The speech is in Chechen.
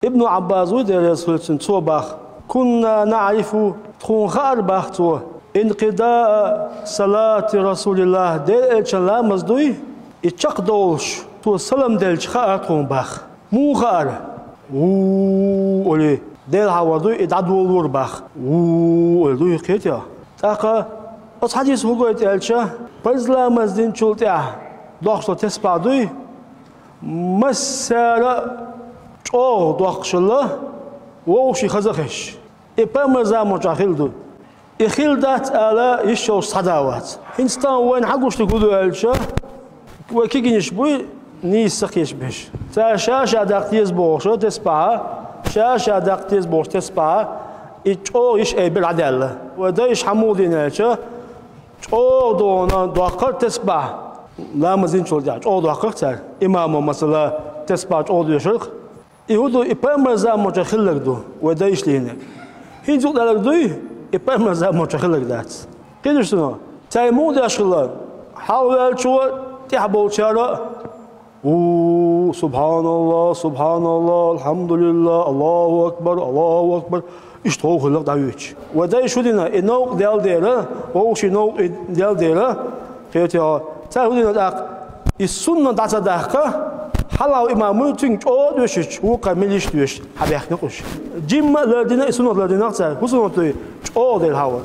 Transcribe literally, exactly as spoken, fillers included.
Ибн Ӏаббас ву, Дела реза хуьлда цунна, цо бах: «كنا نعرف», тхуна хаьар бах цо, «انقضاء صلاة رسول الله», Делан элчан ламаз дуй, и чекхдовлуш, цо салам делча хаьар тхуна бах. Муха хаьар? «Ву» олий, Делан хьалхара дуй, и дӀадолалора бах. «Ву» олий дуй, кхетий хьо. ТӀаккха оцу хьадисо хӀун гойту аьлча, парз ламаз динчул тӀаьхьа доккхуш долу тесбахь дуй, массара а чӀогӀа доккхуш хилла, вовшийн хаза а хезаш. И пайхамаран заманчохь хилла ду. И хилла дац ала йиш йолуш цхьа а вац. ХӀинца тахана вайна хьан гуш дерг хӀун ду аьлча, вай кегийнаш буй нийса ца кхеташ берш. Цара ша-ша даккха деза бохуш тесбахь, ша-ша даккха деза бохуш тесбахь, и чӀогӀа йиш айбира дӀадаьлла. Вай дайша хьан муха дина аьлча, чӀогӀа дона доккхура тесбахь, ламаз динчул тӀаьхьа чӀогӀа доккхура цара. Имамо, масала, тесбахь чӀогӀа доьшура. И хӀун ду, и пайхамаран заманчохь хилларг ду, вай дайша динарг. ХӀинца юкъадаьлларг дуй, и пайхамаран заманчохь хилларг дац. Кхеташ ду хьуна? Цара муха деш хилла? Хьалхаваьллачо, тӀехь болчара а: «Ву, субхьаналлахӀ, субхьаналлахӀ, алхьамдулиллахӀ, Аллаху акбар, Аллаху акбар». Иштта хӀокху хилларг дӀавоьдуш. Вай дайша хӀун дина, и новкъа даьлла дера, вовшийн новкъа и даьлла дера, кхетий хьо. Цара хӀун дина тӀаккха? И суннат дӀа ца даккха, хьалхаваьлла имам вуй, цуьнга чӀогӀа а доьшуш, вукхара мел йиш доьшуш, хьабаьхкина уьш. Жимма а лардина, и суннат лардина цара. ХӀун суннат дуй? ЧӀогӀа дела хьалхавар.